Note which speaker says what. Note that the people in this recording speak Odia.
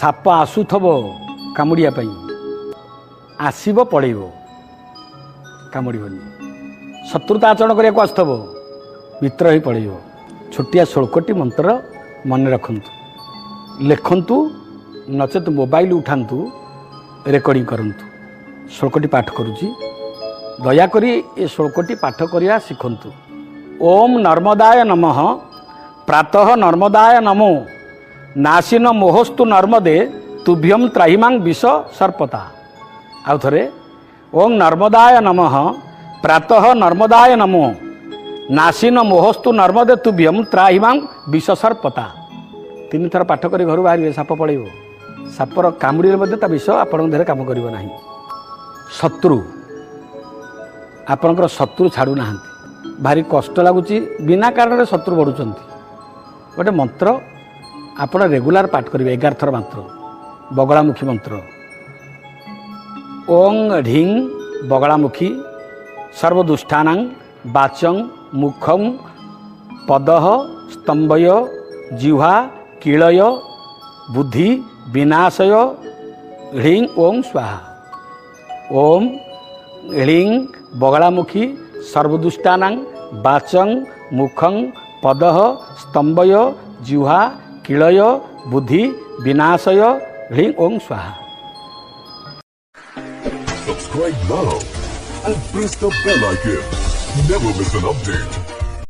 Speaker 1: ସାପ ଆସୁଥିବ କାମୁଡ଼ିବା ପାଇଁ, ଆସିବ ପଳେଇବ, କାମୁଡ଼ିବନି। ଶତ୍ରୁତା ଆଚରଣ କରିବାକୁ ଆସୁଥିବ, ମିତ୍ର ହେଇ ପଳେଇବ। ଛୋଟିଆ ଶ୍ଳୋକଟି ମନ୍ତ୍ର ମନେ ରଖନ୍ତୁ, ଲେଖନ୍ତୁ, ନଚେତ ମୋବାଇଲ ଉଠାନ୍ତୁ, ରେକର୍ଡ଼ିଂ କରନ୍ତୁ। ଶ୍ଳୋକଟି ପାଠ କରୁଛି, ଦୟାକରି ଏ ଶ୍ଳୋକଟି ପାଠ କରିବା ଶିଖନ୍ତୁ। ଓମ୍ ନର୍ମଦାୟ ନମଃ, ପ୍ରାତଃ ନର୍ମଦାୟ ନମୋ, ନାଶିନ ମୋହସ୍ତୁ ନର୍ମଦେ ତୁଭ୍ୟಂ ତ୍ରାହିମାଂ ବିଷ ସର୍ପତା। ଆଉ ଥରେ, ଓಂ ନର୍ମଦାୟ ନମଃ, ପ୍ରାତଃ ନର୍ମଦାୟ ନମୋ, ନାଶିନ ମୋହସ୍ତୁ ନର୍ମଦେ ତୁଭ୍ୟಂ ତ୍ରାହିମାଂ ବିଷ ସର୍ପତା। ତିନିଥର ପାଠ କରି ଘରୁ ବାହାରିବେ, ସାପ ପଳେଇବ। ସାପର କାମୁଡ଼ିଲେ ମଧ୍ୟ ତା ବିଷ ଆପଣଙ୍କ ଦେହରେ କାମ କରିବ ନାହିଁ। ଶତ୍ରୁ, ଆପଣଙ୍କର ଶତ୍ରୁ ଛାଡ଼ୁନାହାନ୍ତି, ଭାରି କଷ୍ଟ ଲାଗୁଛି, ବିନା କାରଣରେ ଶତ୍ରୁ ବଢ଼ୁଛନ୍ତି। ଗୋଟେ ମନ୍ତ୍ର ଆପଣ ରେଗୁଲାର ପାଠ କରିବେ 11 ଥର ମାତ୍ର, ବଗଳାମୁଖୀ ମନ୍ତ୍ର। ଓଂ ହ୍ରିଂ ବଗଳାମୁଖୀ ସର୍ବଦୁଷ୍ଟାନାଂ ବାଚଂ ମୁଖଂ ପଦଃ ସ୍ତମ୍ଭୟ ଜିହ୍ୱା କିଳୟ ବୁଦ୍ଧି ବିନାଶୟ ହ୍ରିଂ ଓଂ ସ୍ୱାହା। ଓମ୍ ହ୍ରିଂ ବଗଳାମୁଖୀ ସର୍ବଦୁଷ୍ଟାନାଂ ବାଚଂ ମୁଖଂ ପଦଃ ସ୍ତମ୍ଭୟ ଜିହ୍ୱା କିଳୟ ବୁଦ୍ଧି ବିନାଶୟ ହ୍ରିଂ Om ସ୍ୱାହା।
Speaker 2: Subscribe now and press the bell icon. Never miss an update.